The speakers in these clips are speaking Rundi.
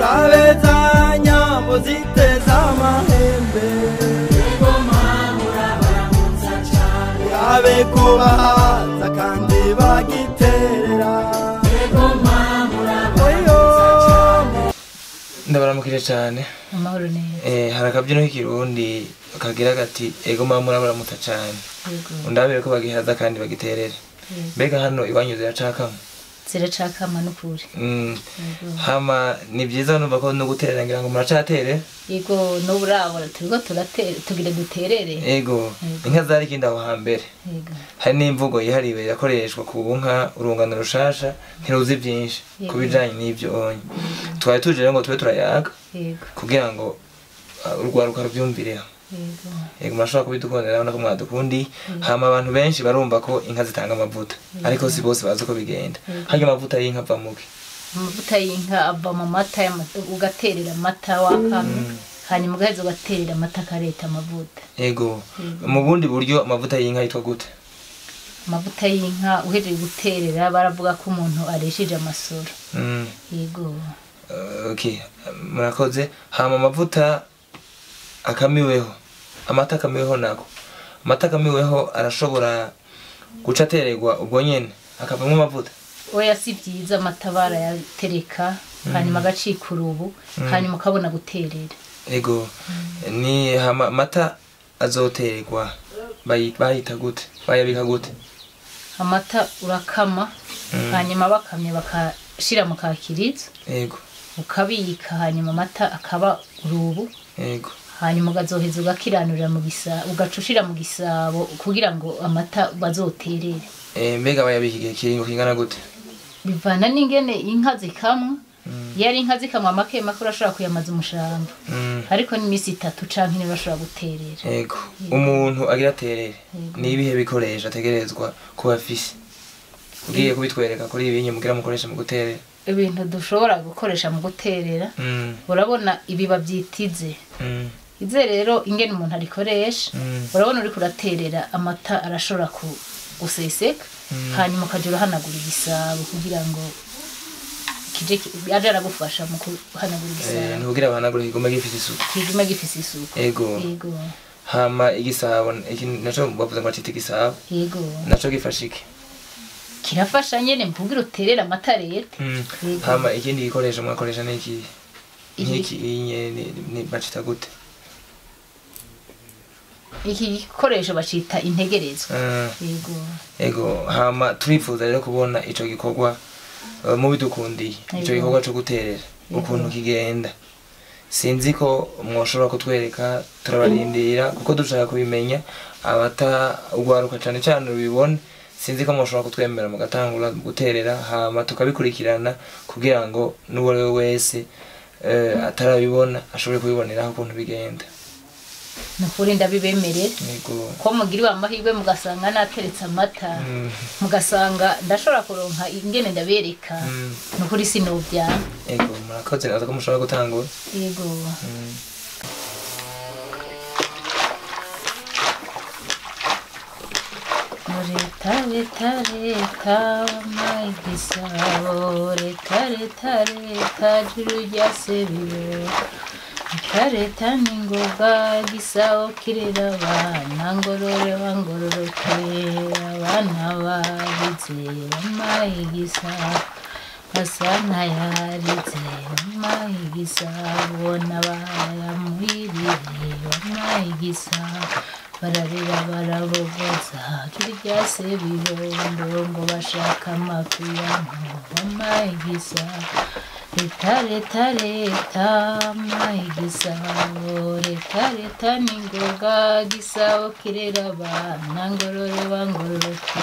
Urabeza nyambo ziteza amahembe. Yego mama urabaramutsa cane. Urabe kubaza kandi bagiterera. Yego mama urabaramutsa cane. Ndabaramukije cane. Amahoro neza. Hari akabyino k'ikirundi kagira gati ego mama urabaramutsa cane. Undabire ko bagihaza kandi bagiterera. Mbega hano iwanyu ziracakama? Ziracakama n'ukuri. Hama ni byiza numva ko no guterera ngira ngo muracatere? Yego n'uburabo turiko turatere tugira duterere. Yego. Inka zari kinda aho hambere. Yego. Hari n'imvugo yihariwe yakoreshwa ku nka urungano rushasha ntiruzi byinshi kubijanye n'ivyo onye. Twari tuje rero ngo tube turayaga. Yego. Kugira ngo urwaruka ruvyumvireho. Yego. Yego murashobora kubidukundira urabona ko mwadukundi. Hama abantu benshi barumva ko inka zitanga amavuta ariko si bose bazi uko bigenda. Harya amavuta y'inka ava muki? Amavuta y'inka ava mu mata, ugaterera amata wakamye, hanyuma ugaheza ugaterera amata akareta amavuta. Yego. Mu bundi buryo amavuta y'inka yitwa gute? Amavuta y'inka uhejeje guterera baravuga ko umuntu areshije amasoro. Yego. Okay, murakoze. Hama amavuta akamiweho, amata akamiweho nako, amata akamiweho arashobora guca atererwa ubwo nyene akavamwo amavuta? Oya si byiza, amata barayatereka hanyuma agacika urubu, hanyuma ukabona guterera. Ego. Ni hama amata azotererwa bayita gute? Bayabika gute? Amata urakama, hanyuma bakamye bakashira mu kakirizo. Ego. Ukabika hanyuma amata akaba urubu. Ego. Hanyuma ugazoheza ugakiranurira mu gisabo, ugacushira mu gisabo kugira ngo amata bazoterere. Mbega bayabika igihe kiringo kingana gute? Bivana n'ingene inka zikamwa. Iyo ari inka zikamwa make make urashobora kuyamaza umushamba. Ariko n'imisi itatu canke ine urashobora guterera. Ego. Umuntu agira aterere ni ibihe bikoresho ategerezwa kuba afise? Ugiye kubitwereka kuri ibi mugira mukoresha mu guterera? Ibintu dushobora gukoresha mu guterera, urabona ibi bavyitize. Ize rero ingene umuntu arikoresha, urabona uriko uraterera amata arashobora guseseka, hanyuma ukaja urahanagura igisabo kugira ngo kije aje aragufasha mu kuhanagura igisabo. Ntugira bahanagura kigume gifise isuku. Kigume gifise isuku. Ego. Yego. Hama igisabo iki naco bavuze ngo acite igisabo. Yego. Naco gifasha iki? Kirafasha nyene mvugira uterera amata rete. Hama ikindi gikoresho mwakoresha niki? Niki inye ni bacita gute? Iki gikoresho bacita integerezwa. Yego. Ego. Hama turifuza rero kubona ico gikorwa mubidukundiye, ico gikorwa cyo guterera ukuntu kigenda. Sinzi ko mwoshobora kutwereka, turabarindira kuko dushaka kubimenya, abata ugwaruka cane cane rubibone. Sinzi ko mwoshobora kutwemera mugatangura guterera hama tukabikurikirana kugira ngo n'uwo ari we wese atarabibona ashobore kubiboneraho ukuntu bigenda. Nukuri ndabibemerera. Yego. Ko mugiriwe amahirwe mugasanga nateretse amata, mugasanga ndashobora kuronka ingene ndabereka. Nukuri sinovyanga. Yego, murakoze naza ko mushobora gutangura. Yego. Reta reta reta maigisabo, reta reta reta juru rya sebiyo. Reta ningoga gisabo kirera abana, ngorore bangororoke abana babize bamayigisabo. Gasana yarize bamayigisabo, n'abayamuhirire bamayigisabo. Bararira barabogoza turya sebibondo ngo bashaka amapiyano bamayigisabo. Reta reta reta mayigisabo, reta reta ningoga gisabo kirera abana, ngorore bangororoke.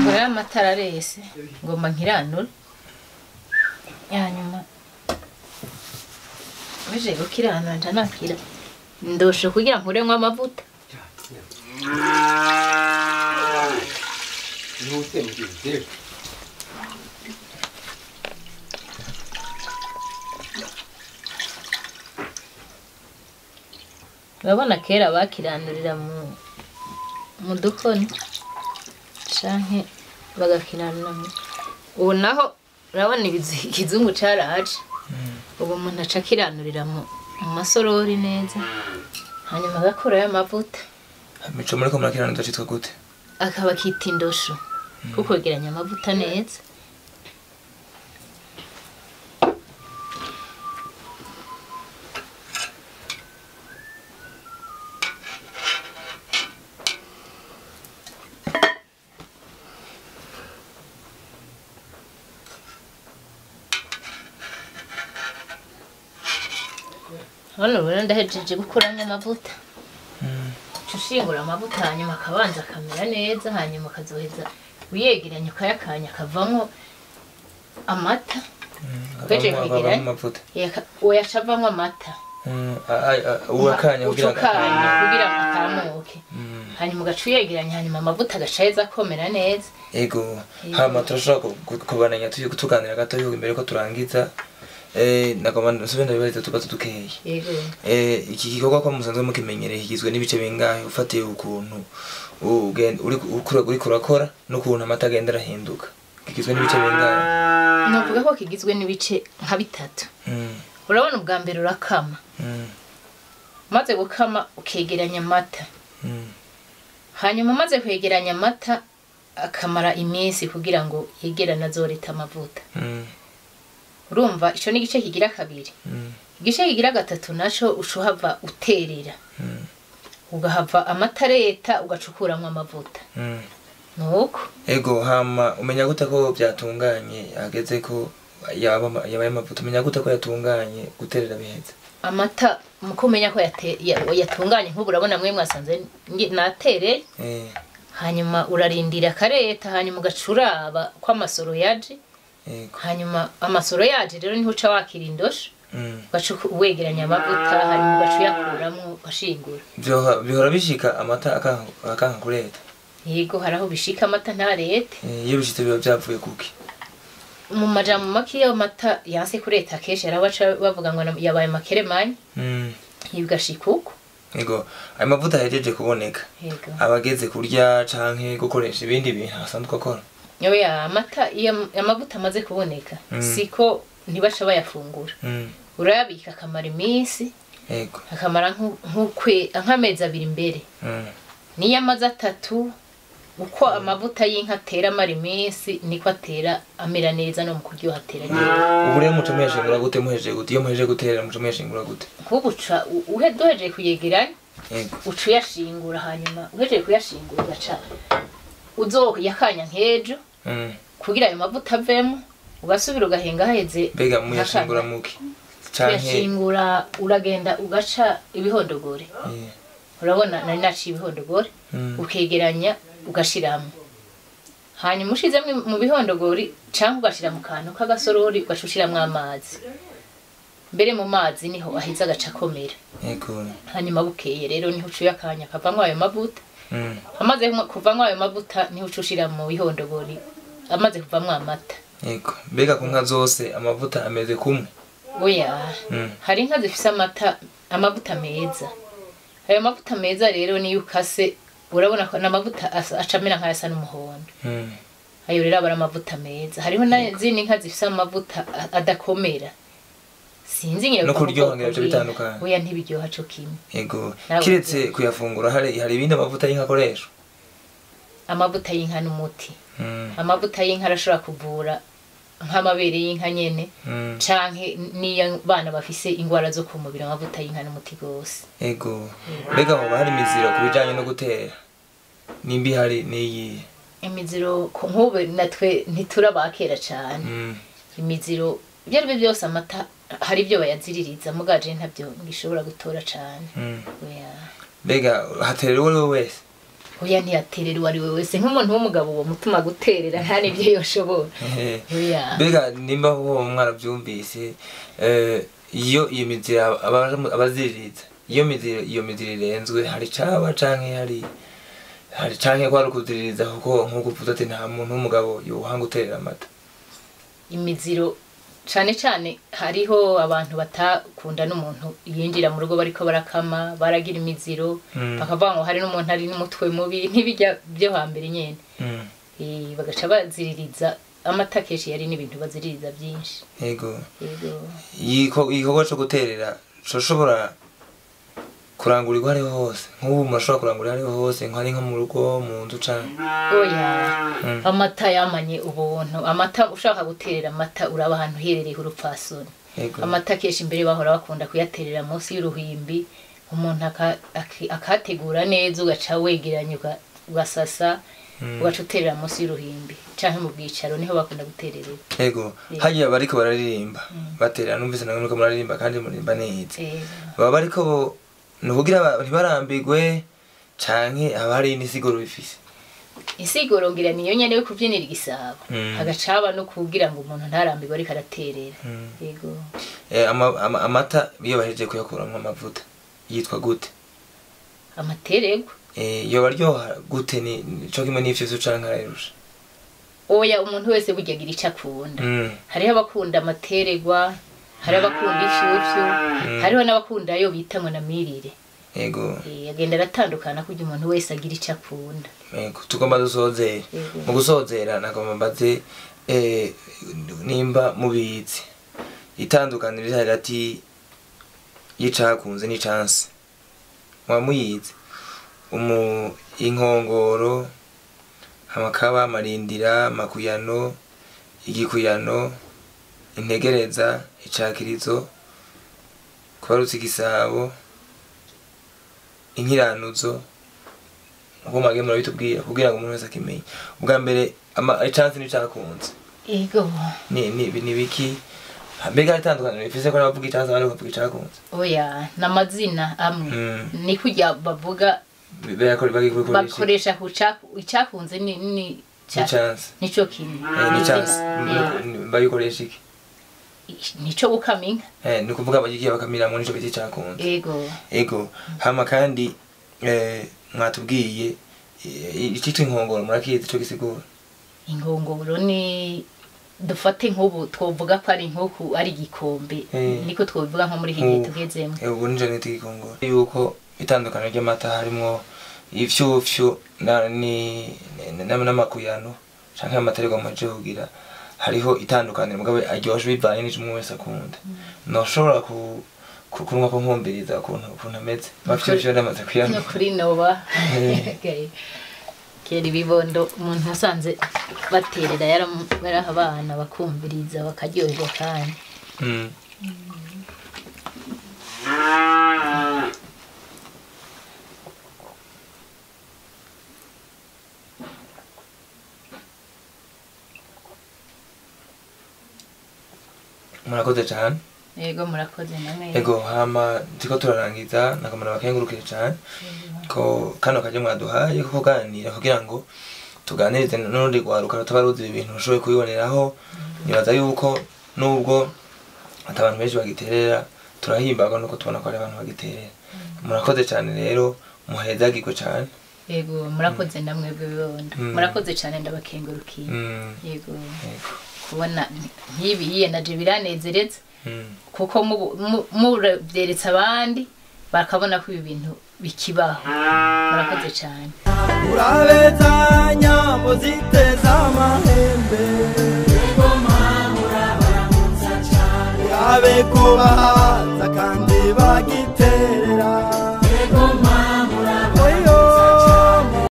Ngora amatara arese ngomba nkiranura hanyuma uje gukiranura nca nakira ndosho kugira nkuremwo amavuta. Urabona kera bakiranurira mu dukoni canke bagakiranura ubu naho urabona ikizungu caraje ubu umuntu aca akiranurira mu masorori neza hanyuma agakurayo amavuta. Mico muriko murakiranura citwa gute? Akaba kita indosho kuko kwegeranya amavuta neza. Hano rero ndahejeje gukuramo amavuta. Ushingura amavuta hanyuma akabanza akamera neza hanyuma akazoheza uyegeranya ukayakanya akavamo amata. Uyacavamo amata. Uwakanya kugira akamuke. Hanyuma ugaca uyegeranya hanyuma amavuta agaca aheza akomera neza. Ego, hama turashobora kubananya tuganira gato imbere ko turangiza. Nagomba nsubire ndabibariza utubazo dukeyi. Iki gikorwa ko musanzwe mukimenyereye kigizwe n'ibice bingahe ufatiye ukuntu uriko urakora n'ukuntu amata agenda arahinduka? Kigizwe n'ibice bingahe? Navuga ko kigizwe n'ibice nka bitatu. Urabona ubwa mbere urakama. Maze gukama ukegeranya amata. Hanyuma umaze kwegeranya amata akamara iminsi kugira ngo yegerane azoreta amavuta. Urumva ico ni igice kigira kabiri. Igice kigira gatatu naco ucuhava uterera. Ugahava amata leta ugacukuramwo amavuta. Nuko. Ego, hama umenya gute ko byatunganye ageze ko yabaye amavuta? Umenya gute ko yatunganye guterera biheze? Amata muko umenya ko yatunganye nk'ubu urabona mwe mwasanze natereye. Hanyuma urarindira kareta hanyuma ugacuraba ko amasoro yaje. Hanyuma amasoro yaje rero niho uca wakira indosho ugaca wegeranya amavuta hanyuma ugaca uyakuramwo ugashingura. Bihora bishika amata akanka kureta? Yego, haraho bishika amata ntarete. Iyo bishitse biba byavuye kuki? Mu majambo make iyo amata yanse kureta kenshi haraho bavuga ngo yabaye makeremanye. Bigashika uko. Yego, ayo mavuta ahejeje kuboneka abageze kurya canke gukoresha ibindi bintu asanzwe akora? Oya, amata iyo amavuta amaze kuboneka siko ntibaca bayafungura. Urayabika akamara iminsi. Yego. Akamara nk'amezi abiri imbere. Niyo amaze atatu uko amavuta y'inka atera amara iminsi niko atera amera neza no mu kuryoha atera neza. Ubu rero muco muyashingura gute muhejeje gute? Iyo muhejeje guterera muco muyashingura gute? Nk'ubu uca uhejeje kuyegeranya uca uyashingura hanyuma uhejeje kuyashingura ugaca uzoyakanya nk'ejo kugira ayo mavuta avemo ugasubira ugahenga haheze. Mbega muyashingura muki? Uyashingura uragenda ugaca ibihondogore. Urabona nari naciye ibihondogore ukegeranya ugashiramo. Hanyuma ushizemwo mu bihondogori canke ugashira mu kantu k'agasorori ugaca ushiramwo amazi. Mbere mu mazi niho aheza agaca akomera. Hanyuma bukeye rero niho uca uyakanya akavamwo ayo mavuta. Amaze kuvamwo ayo mavuta niho uca ushira mu bihondogori amaze kuvamwo amata. Yego. Mbega ku nka zose amavuta ameze kumwe? Oya. Hari inka zifise amata amavuta meza. Ayo mavuta meza rero niyo ukase urabona ko n'amavuta acamera nk'ayasa n'umuhondo. Ayo rero aba amavuta meza. Hariho n'izindi nka zifise amavuta adakomera. Sinzi ngira no kuryoha ngira byo bitandukanye. Oya, ntibiryoha co kimwe. Yego. Kiretse kuyafungura hari ibindi amavuta y'inka akoreshwa? Amavuta y'inka n'umuti. Amavuta y'inka arashobora kuvura nk'amabere y'inka nyene canke niyo bana bafise ingwara zo ku mubiri amavuta y'inka n'umuti gose. Ego. Mbega hoba hari imiziro ku bijanye no gutera? Nimba ihari niyihe? Imiziro nk'ubu natwe ntiturabakera cane. Imiziro ibyo ari byo byose amata hari ibyo bayaziririza mugaje ntabyo ngishobora gutora cane. Mbega haterera uwo ari we wese? Oya, ntiyaterera uwo ari we wese. Nk'umuntu w'umugabo uwo mutuma guterera nta n'ibyo yoshobora. Oya. Mbega nimba uwo mwarabyumvise, iyo iyo mizira abaziririza, iyo mizira irenzwe, hari caba canke hari canke ko hari ukuziririza? Kuko nk'uko uvuze ati nta muntu w'umugabo yohanga uterera amata. Imiziro cane cane, hariho abantu batakunda n'umuntu yinjira mu rugo bariko barakama, baragira imiziro. Bakavuga ngo hari n'umuntu ari n'umutwe mubi, ntibijya byo hambere nyene. Bagaca baziririza amata. Kenshi yari n'ibintu baziririza byinshi. Yego. Igikorwa co guterera coshobora kurangurirwa hariho hose? Nk'ubu murashobora kurangurira hariho hose, nko ari nko mu rugo, mu nzu canke? Oya. Amata yamanye ubuntu. Amata, ushaka guterera amata, uraba ahantu uherereye urupfasoni. Amata kenshi imbere bahora bakunda kuyaterera munsi y'uruhimbi, umuntu akahategura neza, ugaca wegeranya, ugasasa, ugaca uterera munsi y'uruhimbi canke mu bwicaro, niho bakunda gutererera. Yego. Hagiye bariko bararirimba baterera, numvise namwe muriko muraririmba kandi muririmba neza. Baba bariko ni ukugira ntibarambirwe, canke haba hari n'insiguro bifise? Insiguro ngira niyo nyene yo kuvyinira igisabo. Hagaca haba no kugira ngo umuntu ntarambirwe ariko araterera. Yego. Amata iyo bahejeje kuyakuramwo amavuta yitwa gute? Amatererwa. Yoba aryoha gute? Ni co kimwe n'ifyufyu canke arayirusha? Oya, umuntu wese burya agira ico akunda. Hariho abakunda amatererwa, hariho abakunda ifyufyu, hariho n'abakunda ayo bita ngo namirire. Agenda aratandukana kugira umuntu wese agira ico akunda. Yego, tugomba dusozere. Mu gusozera nagomba mbaze nimba mubizi itandukaniro riri hagati y'icakunze n'icansi. Muba muyizi? Umu inkongoro, amakaba, amarindira, amakuyano, igikuyano, integereza, icakirizo, kubarutsa igisabo, inkiranuzo. Uko mwagiye murabitubwira kugira ngo umuntu wese akimenye. Ubwa mbere icansi n'icakunze. Ni biki? Mbega itandukaniro bifise ko n'abavuga icansi abandi bakavuga icakunze? Oya, n'amazina amwe. Ni kurya bavuga. Bagikoresha. Bakoresha ku icakunze ni Icansi. Nico kimwe. N'icansi. Bagikoresha iki? Nico gukama inka. Ni ukuvuga bagiye bakamiramwo, nico bita icakunze? Ego. Ego. Hama kandi mwatubwiye icitwa inkongoro, murakizi ico gisigura? Inkongoro ni, dufate nk'ubu twovuga ko ari nk'uku, ari igikombe. Niko twobivuga nko muri iki gihe Nk'ubu. tugezemo. Ubu nico nita igikongoro. Yuko itandukaniro ry'amata harimwo ifyufyu na ni n'amakuyano canke amaterwa amaje kugira hariho itandukaniro, mugabo aryoshe bivanye n'ico umwe wese akunda. Noshobora kunywa ko nkumviriza ukuntu ameze. Amafyufyu ndamaze kuyanywa. No kuri noba. Kera ibibondo umuntu asanze baterera yaraha abana bakumviriza bakaryoherwa kandi. Murakoze cane. Yego, murakoze namwe. Ego, hama turiko turarangiza, nakamara bakengurukire cane ko kano kaje mwaduhaye ko kuganira kugira ngo tuganirize n'urundi rwaruka rutaba ruzi ibi bintu rushoboye kubiboneraho. Nibaza yuko nubwo ati abantu benshi bagiterera, turahimbarwa nuko tubona ko hari abantu bagiterera. Murakoze cane rero, muhezagirwe cane. Yego, murakoze namwe bibondo. Murakoze cane, ndabakengurukiye. Yego. Yego. Kubona nk'ibi yiye naje biranezereza kuko mubyeretse abandi bakabona ko ibi bintu bikibaho. Murakoze cyane. Urabeza nyambo ziteze amahembe, urabe kubahaza kandi bagiterera.